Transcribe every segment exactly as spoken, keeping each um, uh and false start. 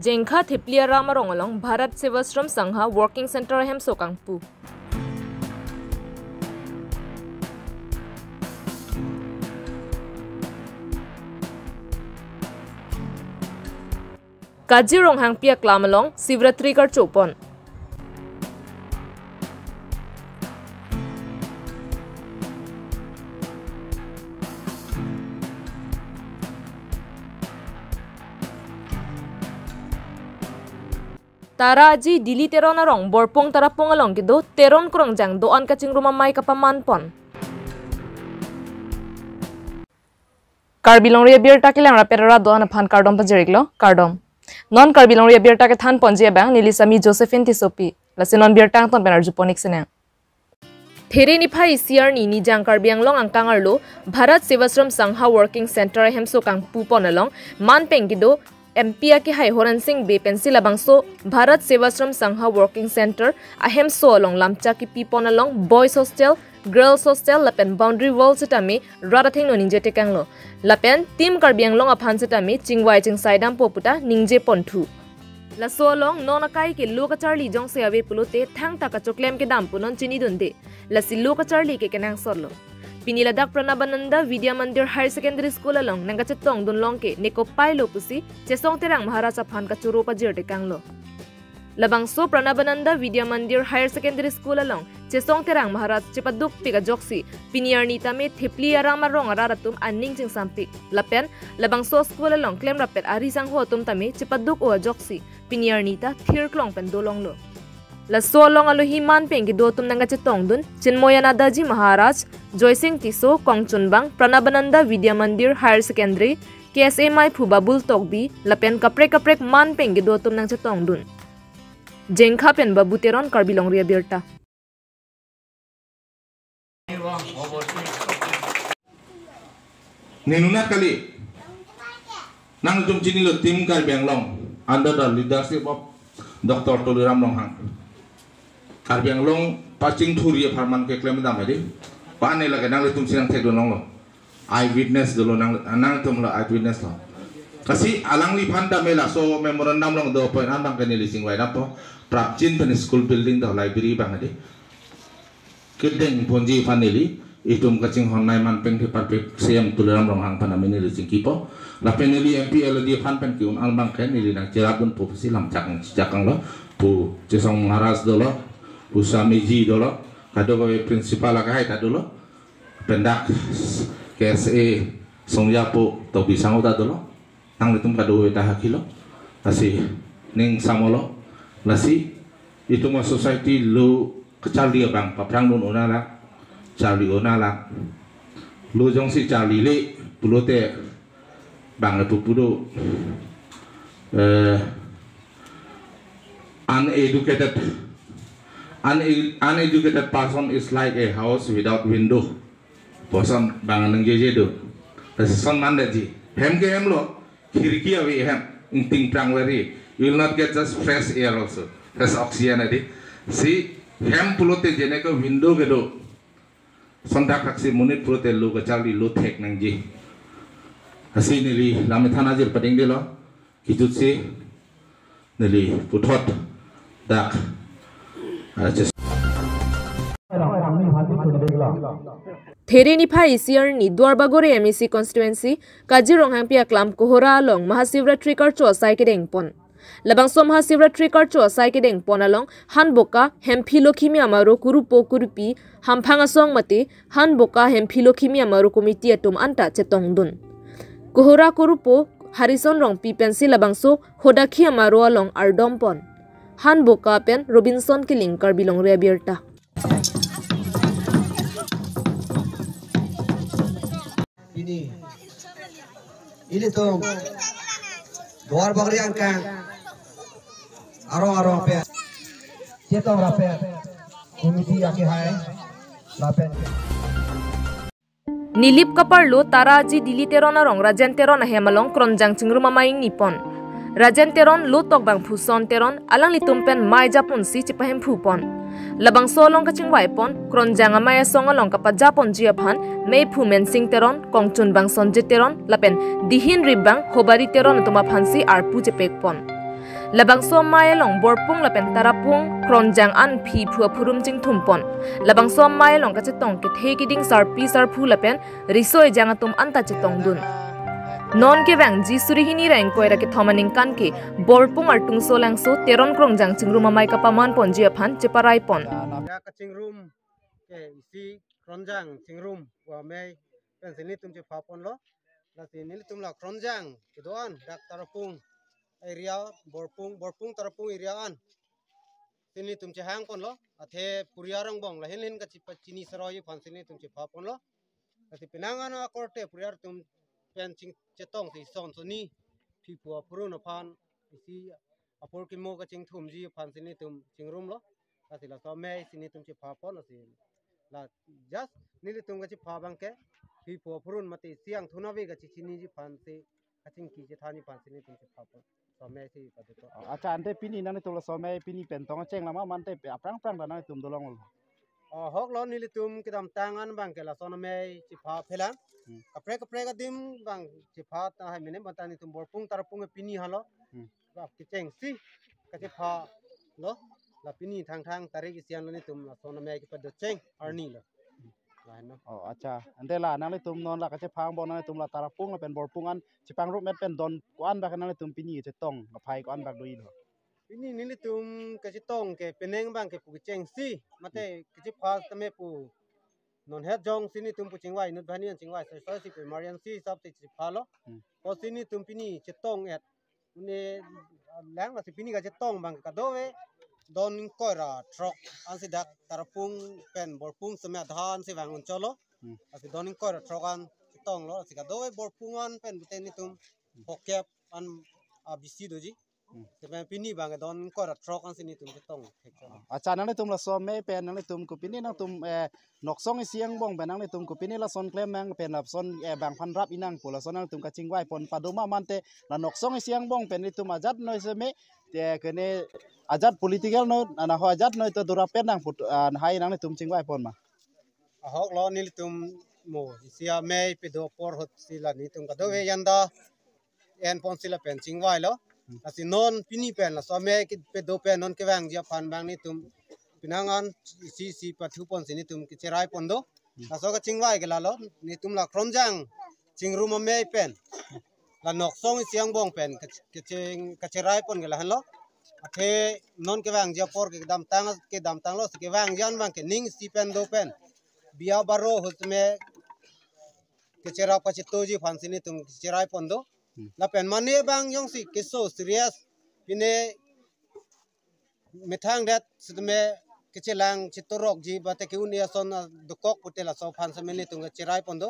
Jengkha Thepli Aram arong along Bharat Sevashram Sangha Working Center ahemso kangpu. Kaji Ronghangpi aklam along Shivratri karcho pon. Tara aji Dili Teron arong Borpung Tarapung along kedo Teron Kronjang do-an kachingrum amei kapaman pon. Karbi Longri abirta kelang rapet arat do-an aphan kardom pajir-iklo, kardom. Non Karbi Longri abirta kethan ponji abang neli Sami Josephine Tissopi. Lasi non birta angton pen arju pon-ik sinang. There niphai isi arni Nijang Karbi Anglong angkang arlo Bharat Sevashram Sangha Working Center ahemso kangpu pon along manpeng kedo M P akehai Horen Sing Bey pensi labangso Bharat Sevashram Sangha Working Center ahemso along lamchak kipi pon along boys hostel, girls hostel lapen boundary wall setame rat athengno ningje tekanglo. Lapen Team Karbi Anglong aphan setame chingvai chingsai dampo puta ningje ponthu. Laso along non akai ke lo kacharli jongsi ave pulote thangta kachoklem kedam punon chinidunde. Lasi lo kacharli ke kenangsotlo. Pini ladak Pranabananda Vidya Mandir Higher Secondary School along nangkachetongdun long ke nekopai lo pusi Chesong Terang Maharaj aphan kachoro pajir tekanglo. Labangso Pranabananda Vidya Mandir Higher Secondary School along Chesong Terang Maharaj chepadukpik ajoksi pini arni tame Thepli Aram arong arat atum aning chingsampik. Lapen labangso school along klemrapet ari sangho atum tame chepaduk-o ajoksi pini arni ta thirklong pen dolonglo. Laso along alohi manpeng kedo atum nangkachetongdun Chinmoyan Adaji Maharaj, Joysing Tisso, Kongchunbang, Pranabananda Vidya Mandir Higher Secondary, K S A maiphu Babul Tokbi, lapen kaprek kaprek manpeng kedo atum nangchetongdun. Jengkha pen Babu Teron, Karbi Longri abirta. Ninunat kali. Nangtum chinilo Team Karbi Anglong under the leadership of Doctor Tuliram Ronghang. Karbi Anglong pachingthurji apharman keklem dam hedi. Pane lake nanglitum chiningthekdun longlo. Eyewitness dolo nang, nangtumlo eyewitness lo. Lasi alangliphan tame laso memorandum along do point an abang ke neli chingvai dampo. Prapjin pen school building do library abang hedi. Kedeng ponji aphan neli itum kachinghon nai manpeng ke parpek C M Tuliram Ronghang aphan tame neli chingkipo. Lapen neli M P L A D aphan pen ke-un an abang ke neli nangcherapdunpo pusi lamchak nangchechak tanglo. Pu Chesong Maharaj dolo, pu Samiji dolo, kadokave principal akehai ta dolo. Pendak K S A songjapo Tokbi sangho ta dolo. Nanglitum kadokave ta hakhilo. Lasi ning samolo. Lasi itum a-society lo kacharli abang paphrangdun-o nang lake, charli-o nang lake. Lo jongsi charlile pulote bang lapu pu do, eh, uneducated, une-, uneducated person is like a house without window. Puson bang ningjeje do. Lasi son mandetji. Hem ke hemlo, khirki ave hem, ingting prang veri. You will not get just fresh air also, fresh oxygen hedi. Si hem pulote jene ke window kedo. Sonthak thaksi monit pulote lo kacharli lo thek nangji. Lasi neli lam than ajir padingdelo. Kejutsi neli puthot dak, ah, ches- There niphai isi arni Duarbagori M A C constituency Kaji Ronghangpi aklam Kohora along Mahashivratri karcho asai kedeng pon. Labangso Mahashivratri karcho asai kedeng pon along Hanboka Hemphi Lokhimi amaro kurupo kurupi hamphang asong mate Hanboka Hemphi Lokhimi amaro committee atum anta chetongdun. Kohora kurupo Harison Rongpi pensi labangso Hodakhi amaro along ardom pon. Hanboka pen Robinson Killing, Karbi Longri abirta. Pini ilitum Duarbagori angkang arong arong pen chetong rapet committee akehai lapen Nilip kaparlo Taraji Dili Teron arong Rajen Teron ahem along Kronjang chingrum amei ingni pon. Rajen Teron, Lotok bangphu Son Teron, alanglitum pen mei japonsi chepahemphu pon. Labangso along kachingvai pon Kronjang amei asong along kapajaponji aphan meiphu Mensing Teron, kongchunbang Sonjit Teron lapen dihin ribang Hobari Teron atum aphansi arpu chepek pon. Labangso amei along Borpung lapen Tarapung Kronjang an phi phu aphurum chingthum pon. Labangso amei along kachetong kethe kiding sarpi sarpo lapen riso ejang atum anta chetongdun. Non kevangji suri hini ra ingkoi ra kethom aningkan ke Borpung Artungso Langso Teron Kronjang chingrum amei kapaman ponji aphan cheparai pon. Ya kachingrum ke isi Kronjang chingrum pu amei pensi nelitum chepha ponlo. Lasi nelitum la Kronjang kedo-an dak Tarapung area Borpung, Borpung Tarapung area an si nelitum chehang ponlo. Athe puriar angbong lahin lahin kachepachini saroiji aphansi nelitum chepha ponlo. Lasi penang an akorte puriar atum pen ching chetongsi son soni phi phu aphurum aphan isi apor kimo kachingthumji aphansi nelitum chingrumlo. Lasi laso amei si nelitum chepha pon, lasi la just nelitum kachepha abang ke phi phu aphurum mate isi angthun ave kachechiniji aphansi kachingki chethanji aphansi nelitum chepha pon. Laso amei si paduko. Oh, acha, ante pini nanglitum laso amei pini pen tong cheng lama mante pe aphrang phrang ta nanglitum dolonglo? Oh, ahoklo, nelitum kedamtang an abang ke lason amei chepha phelang. Hmm. Kaprek kaprek adim abang chepha tahai mene bonta nelitum Borpung Tarapung pini halo. Hmm. Ba kechengsi kachepha lo. La pini Thangthang tarik isi an lo nelitum lason amei kepado cheng arni lo. Lahenlo. Oh, acha. Ante la nanglitum non la kachepha angbong nanglitum la Tarapung lapen Borpung an chepangrup met pen don ko-an bak nanglitum pini chetong, kaphai ko-an bak doji lo? Pini nelitum kachetong ke penang abang ke pu kechengsi mate kachepha tame pu non het jongsi nelitum pu chingvai inut banghini an chingvai soi soi si pu emergency hisap si chephalo. Hmm. Pusi nelitum pini chetong et ne lang lasi pini kachetong abang kadokave don ingkoi ra throk ansi dak Tarapung pen Borpung seme adhan si vang uncholo. Hmm. Lasi don ingkoi ra throk an chetonglo, lasi kadokave Borpung an pen bute nelitum phokep an abisi doji. Hmm. Sepen pini abang don ingkoi ra throk ansi nelitum chetong thekcholo. Acha, nanglitum laso amei pen nanglitum kopine nangtum, eh, noksong isi angbong pen nanglitum kopine lason klem nang pen lason, eh, bang phan rap inang pu lason nangtum kachingvai pon pado ma mante la noksong isi angbong pen nelitum ajat noi seme, eh, kene ajat political noi, ana ho ajat noi to dura pen nang put, ah, hai nanglitum chingvai pon ma? Ahoklo, nelitum mo isi amei pado apor ahut si la nelitum kadokave yanda en ponsi lapen chingvailo. Hmm. Lasi non pini pen laso amei kepado pen non kevangji aphan abang nelitum penang an isi isi pathu ponsi nelitum kecherai pon do. Hmm. Laso kachingvai ke lalo, nelitum la Kronjang chingrum amei pen la noksong isi angbong pen kech-, kecheng kacherai pon ke lahenlo. Athe non kevangji apor ke kedamtang, kedamtanglo, si kevangji an abang ke ning isi pen do pen bia baro ahut me kecherap kachetoji aphansi nelitum cherai pon do. Hmm. Lapen mane abang jongsi keso serious pine methang det sitame kechelang chetorokji mate ke-un-e ason dokok pute laso aphan seme nelitum kecherai pon do.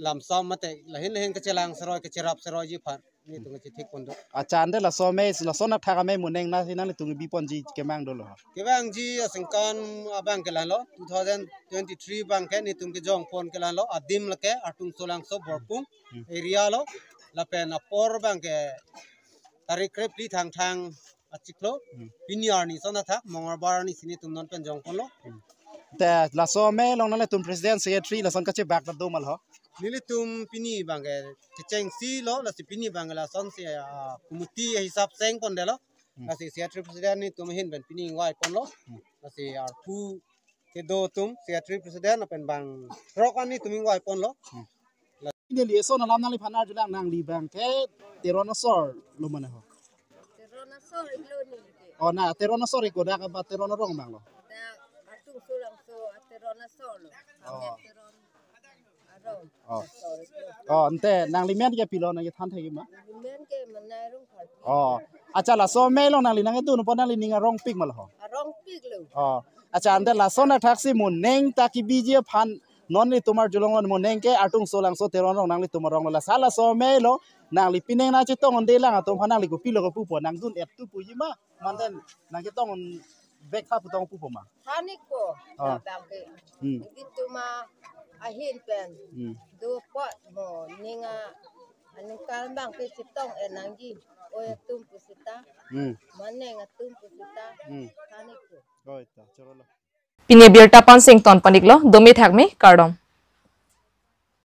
Lamsam mate lahin lahin kechelang seroi kecherap seroiji aphan nelitum kechethik pon do. Acha, ante laso amei, lason athak amei moneng na si nanglitum bi ponji kemang dolo? Kevangji aningkan abang ke lalo, two thousand twenty-three abang ke nelitum kejong pon ke lalo, adim lake Artungso Langso Borpung, hmm, area lo, lapen apor abang ke tarik krephli Thangthang achiklo, hmm, pini arni ason athak, Mongolbar arni si nelitum non pen jong ponlo. Hmm. Te laso amei along nanglitum president secretary lason kachebak ta do ma lo? Nelitum pini abang ke kechengsi lo, lasi pini abang ke lasonsi, ah, committee hisap seng pondetlo. Hmm. Lasi secretary president nelitum ahin pen pini ingvai ponlo. Hmm. Lasi arpu kedo atum secretary president lapen bang throk an nelitum ingvai ponlo. Hmm. Neli eson alam nangliphan arjulang, nangli abang ke Teron asor lo mane ho? Teron asor iklo neli ke. Oh, na Teron asor ik, dak ba Teron arong abang lo? Dak Artungso Langso Teron asor lo. Oh. Kami Teron arong. Oh. Asor iklo. Oh, ante nangli men ke pilo, nangkethan thek ma? Neli men ke Manai Rongpharpi. Oh. Acha, laso amei along nangli nangkedun apot nangli ning arongpik ma lo ho? Arongpik lo. Oh. Acha, ante lason athak si moneng ta kebiji aphan non nelitum arjulong lo, moneng ke Artungso Langso Teron arong nanglitum arong lo, lasi laso amei along nangli pining nangchetong un'edelang atum aphan nangli kopilo kopupo, nangdun-et tu puji ma, mante nangchetong un bek tha pu tong pupo ma? Than ikpo. Oh. Labang ke. Hmm. Nelitum ahin pen. Hmm. Do apot mo ning a aningkan abang ke chetong-et nangji. Oi atum pusita. Hmm. Maneng atum pusita. Hmm. Than ikpo. Oi ta, chorolo. Pini abirta pen sington pon iklo, dome thakme, kardom.